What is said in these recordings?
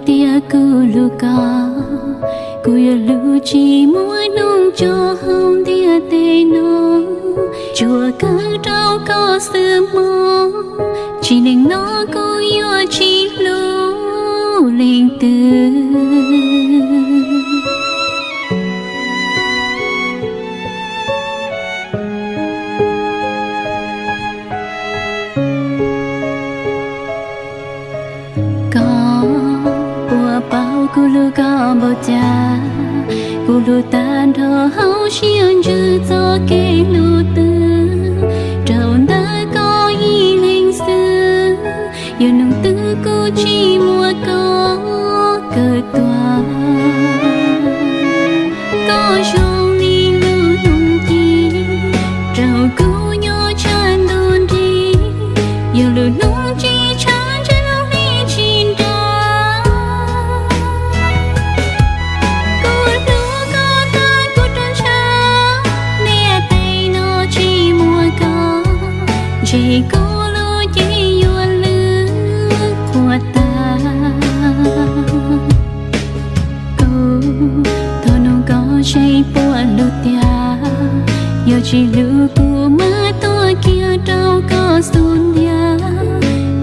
Tias kuv hlub koj, kuv yuav hlub tsis muaj hnub tso hauv ntiaj teb no, tsuas kawm rau koj xwb mog, tsis neej no kuv yuav tsis hlub leej twg. Koj puas paub kuv hlub koj npaum cas, kuv hlub tag nrho hauv siab ntsws txoj kev hlub twg, rau ntawm koj ib leeg xwb, yuav hnub twg kuv tsis muab koj kawm tuag. Koj zoo li lub hloov ci, rau kuv nyob tshaj ntuj nrig, yog lub hloov ci tshaj ntsej lub hli tsis nra. Kuv hlub koj tag kuv rov ntshaw, ntiaj teb no tsis muaj koj, ntshe kuv lub cev yuav lwj qhuav tag. Kuv thov nug koj seb puas hlub tiag, yog tsis hlub kuv mam tuag kiag rau koj xub ntiag,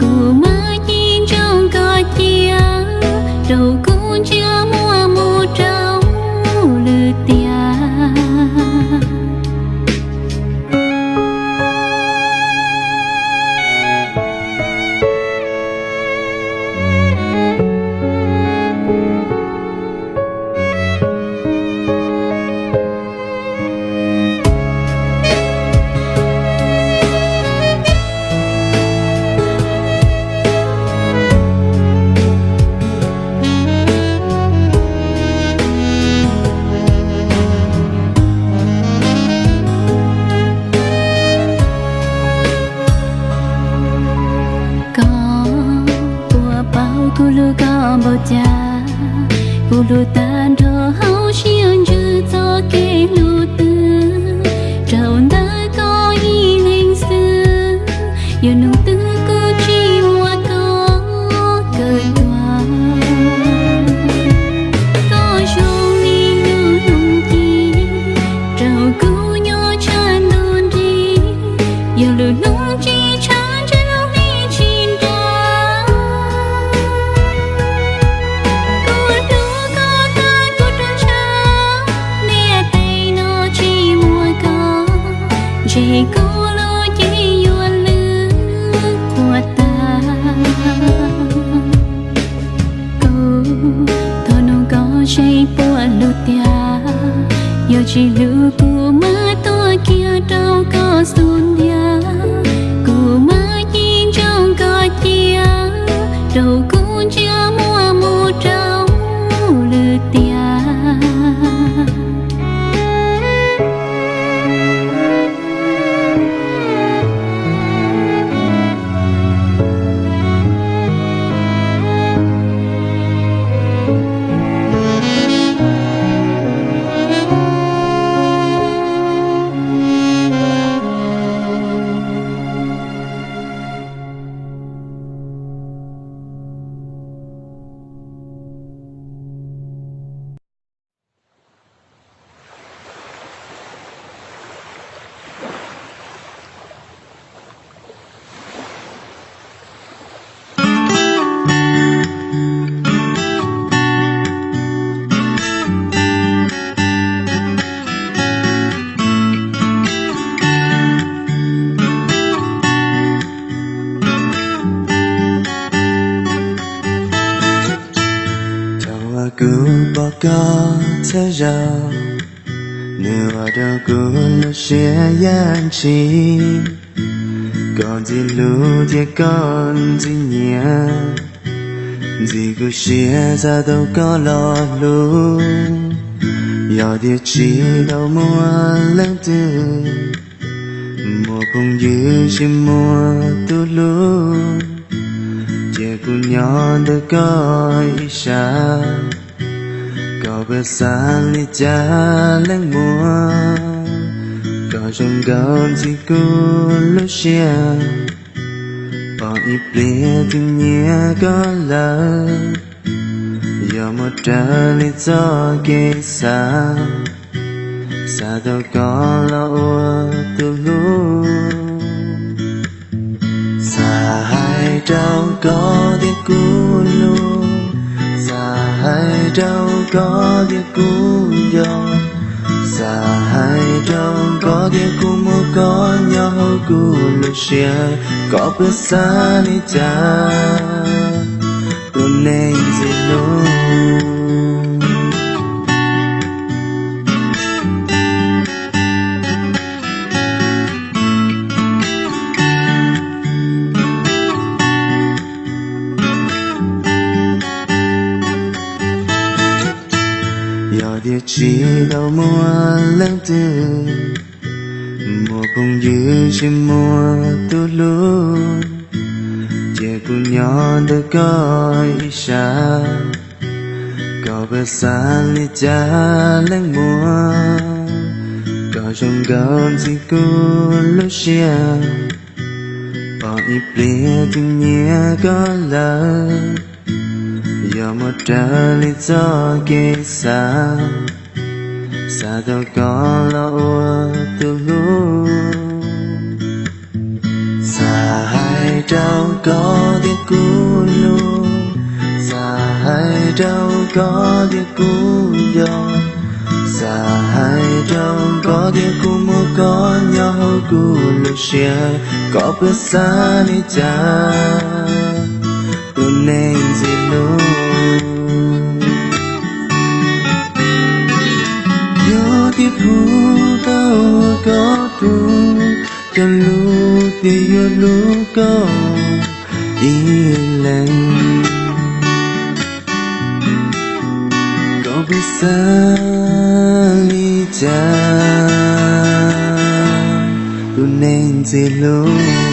kuv mam ci ntsoov koj cia, rau kuv ntsia muaj mus rau lwm tiag. Koj puas paub kuv hlub koj npaum cas, kuv hlub tag nrho hauv siab ntsws txoj kev hlub twg, rau ntawm koj ib leeg xwb, yog hnub twg kuv tsis muab koj kawm tuag. Koj zoo li lub hloov ci, rau kuv nyob tshaj ntuj nrig, yog lub hloov ci tshaj ntsej lub hli tsis nra. Kuv hlub koj tag kuv rov ntshaw, ntiaj teb no tsis muaj koj, ntshe kuv lub cev yuav lwj qhuav tag. Kuv thov nug koj seb puas hlub tiag, yog tsis hlub kuv mam tuag kiag rau koj xub ntiag, kuv mam ci ntsoov koj cia, rau kuv ntsia muaj mus rau lwm tiag. Thaum uas kuv pom koj txhawb zog, nws ua rau kuv lub siab yaj ntshis. Koj ntxim hlub thiab koj ntxim nyiam, ntxim kuv siab xav tau koj los hlub. Yog tias tsis tau muaj leej twg, muaj phooj ywg tsis muaj tus hlub, cia kuv nyob ntawm koj ib sab. Koj puas xav li cas leej muam, koj zoo nkauj ntxim kuv lub siab. Pom ib pliag twb nyiam koj lawm, Raws li txoj kev xav, xav tau koj los ua tus hlub. Xav hais rau koj tias kuv hlub, xav hais rau koj tias kuv nco, xav hais rau koj tias kuv muaj koj nyob hauv kuv lub siab, koj puas xav li cas, tus neeg ntxim hlub. Yog tias tsis tau muaj leej twg, muaj phooj ywg tsis muaj tus hlub, cia kuv nyob ntawm koj ib sab. Koj puas xav li cas leej muam, koj zoo nkauj ntxim kuv lub siab, pom ib pliag twb nyiam koj lawm. Yog muaj raws li txoj kev xav, xav tau koj los ua tus hlub. Xav hais rau koj tias kuv hlub, xav hais rau koj tias kuv nco, xav hais rau koj tias kuv muaj koj nyob hauv kuv lub siab, koj puas xav li cas, tus neeg ntxim hlub. Yog tias kuv tau ua koj tug, cog lus tias yuav hlub koj ib leeg, koj puas xav li cas, tus neeg ntxim hlub.